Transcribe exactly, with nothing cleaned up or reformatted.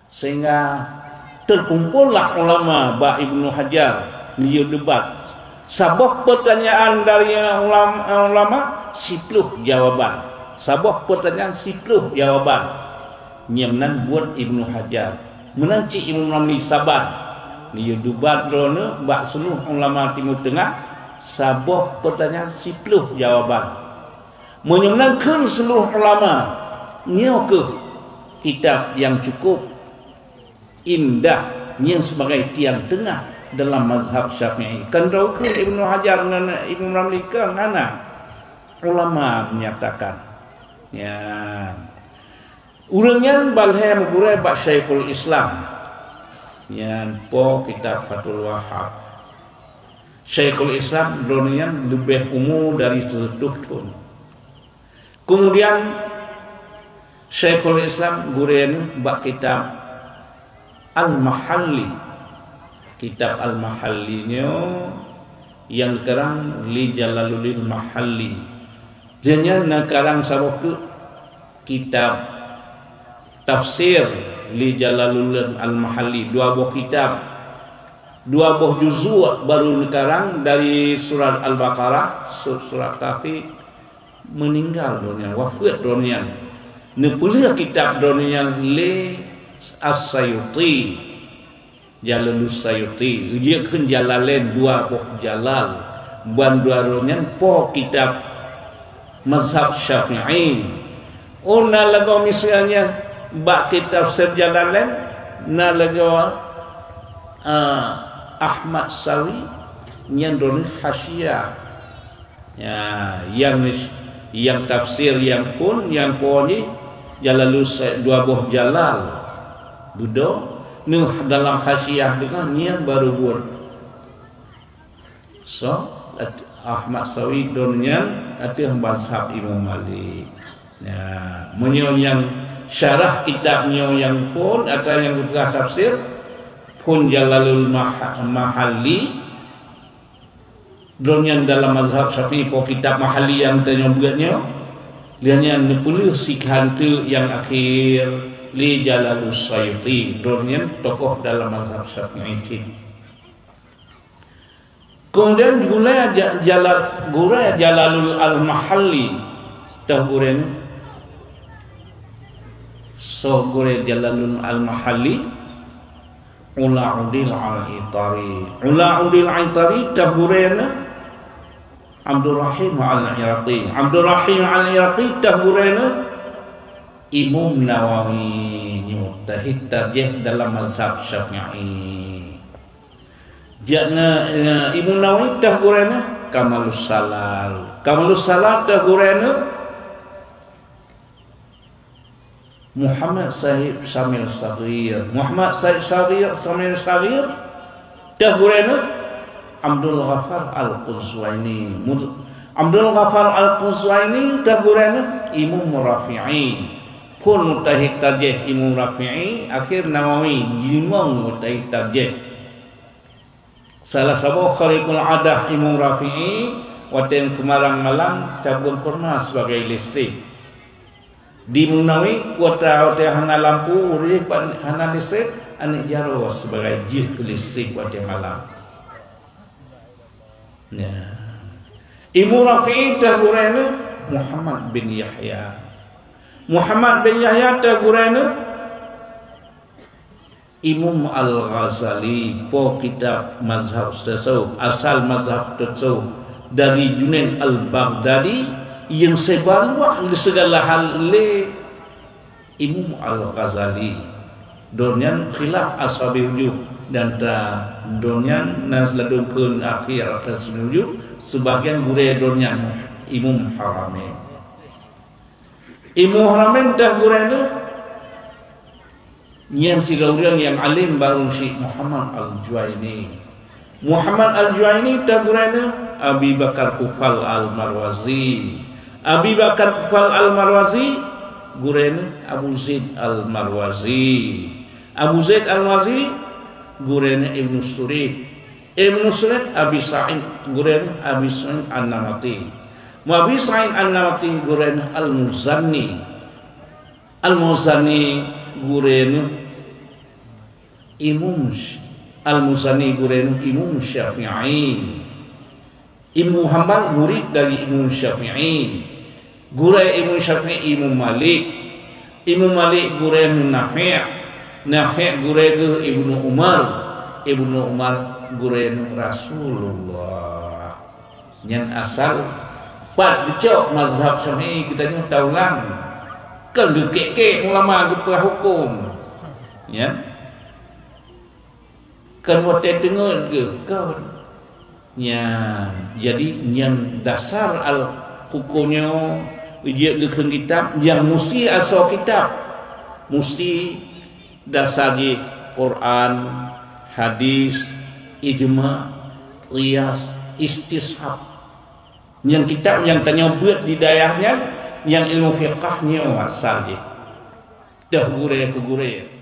Sehingga teukumpollah ulama bak Ibnu Hajar, geuyue debat. Saboh peutanyaan dari ulama, ulama, siploh jawaban. Saboh peutanyaan, siploh jawaban. Nyang nan buet Ibnu Hajar. Meunan cit Imam Ramli saban. Geuyue debat droeneuh bak seuluruh ulama Timur Tengah, saboh peutanyaan, siploh jawaban. Meunyoe nan kheun seuluruh ulama, nyoe kheueh kitab nyang cukup indah nyang sibagai tiang teungoh dalam mazhab Syafi'i. Kan droe kheun Ibnu Hajar ngon Imam Ramli, kan hana. Ulama menyatakan, ya, ureuëng nyan balhée meugurée bak Syekhul Islam, nyan po kitab Fathul Wahhab. Syekhul Islam droeneuh nyan leubeh umu dari seureutôh thon. Kemudian Syekhul Islam gurée neuh bak kitab Al-Mahalli. Kitab Al-Mahalli nyoe nyang karang lé Jalaluddin Mahalli. Dia nyan na karang saboh teuk kitab tafsir lé Jalaluddin Al-Mahalli, dua boh kitab, dua boh juzuk baru neukarang dari surat Al-Baqarah, su-, surat Kahfi, meuninggal droeneuh nyan, wafeuet droeneuh nyan. Neupeuleueh kitab droeneuh nyan lé As-Sayuti, Jalalus Sayuti, jeuet kheun Jalalain, dua boh jalal. Ban dua droe nyan po kitab mazhab Syafi'i. Oh, na lagoe misalnya bak kitab Tafsir Jalalain, na lagoe, ah, Ahmad Sawi, nyan droeneuh hasyiah. Ya, nyang, nyang tafsir nyang phon, nyang phon jih, Jalalus, dua boh jalal. Dudoe, neuh dalam hasyiah teungoh nyan baru buet. So, Ahmad Sawi droeneuh nyan ateueh mazhab Imam Malik. Ya, meunyoe nyang syarah kitab nyoe nyang phon atau nyang geupeugah tafsir, phon Jalalul Mah-, Mahalli, droeneuh nyan dalam mazhab Syafi'i, po kitab Mahalli nyang tanyoe beuet nyoe, lheueh nyan neupeuleueh sikhan teuk nyang akhé lé Jalalus Sayuti, droeneuh nyan tokoh dalam mazhab Syafi'i cit. Kemudian gurée Ja-, Jalal-, gurée Jalalul Al-Mahalli, teuh gurée nyoe. Soe gurée Jalalul Al-Mahalli? Ulaudin Al-Itari. Ulaudin Al-Itari teuh gurée neuh Abdurrahim Al-Iraqi. Abdurrahim Al-Iraqi teuh gurée neuh Imam Nawawi, nyoe tahit tarjih dalam mazhab Syafi'i. Jak na, eh, Imam Nawawi teuh gurée neuh Kamalus Salah. Kamalus Salah teuh gurée neuh Muhammad Sahib Samil Saghir. Muhammad Sahib Saghir, Samil Saghir, teuh gurée neuh Abdul Ghafar Al-Quzwaini. Mud-, Abdul Ghafar Al-Quzwaini teuh gurée neuh Imam Rafi'i. Phon mujtahid tarjih Imam Rafi'i, akhé Nawawi jimong mujtahid tarjih. Salah saboh khariqul adah Imam Rafi'i, watée keumarang malam, cabeueng kurma sibagai listrik. Di Imam Nawawi, kuta watée hana lampu, ureuëng hana listrik, aneuëk jaroe sibagai jeuet keu listrik watée malam. Ya. Imam Rafi'i teuh gurée neuh Muhammad bin Yahya. Muhammad bin Yahya teuh gurée neuh Imam Al-Ghazali, po kitab mazhab tasawuf, asal mazhab tasawuf dari Junaid Al-Baghdadi, nyang seubaluek lé sigala hal lé Imam Al-Ghazali. Droeneuh nyan khilaf ashabil wujuh, dan ta-, droeneuh nyan na siladum kheun akhé ashabil wujuh, sebagian gurée droeneuh nyan Imam Haramain. Imam Haramain teuh gurée neuh nyan sidroe ureuëng nyang além barô Syekh Muhammad Al-Juwaini. Muhammad Al-Juwaini teuh gurée neuh Abi Bakar Kufal Al-Marwazi. Abi Bakar Kufal Al-Marwazi gurée neuh Abu Zaid Al-Marwazi. Abu Zaid Al-Marwazi gurée neuh Ibnu Surid. Ibnu Surid Abi Sa'id gurée neuh Abi Sa'id An-Namati. Mu Abi Sa'id An-Namati gurée neuh Al-Muzani. Al-Muzani gurée neuh Imam Sy-, Al-Muzani gurée neuh Imam Syafi'i. Ibnu Hambal murid dari Imam Syafi'i. Gurée Imam Syafi'i Imam Malik. Imam Malik gurée neuh Nafi'. Nafi' gurée geuh Ibnu Umar. Ibnu Umar gurée neuh Rasulullah. Nyan asal pat geucok mazhab Syafi'i geutanyoe taulang. Kon geukék-kék ulama geupeugah huköm. Nyan. Kon watée teungeut geuh, kon. Nyan, jadi nyan dasar al huköm nyoe jeuet geukheun kitab nyang musti asoe kitab. Musti dasar jih Quran, hadis, ijma, qiyas, istishab. Nyang kitab nyang tanyoe beuet di dayah nyan, nyang ilmu fiqah nyoe asal jih. Teuh gurée keu gurée.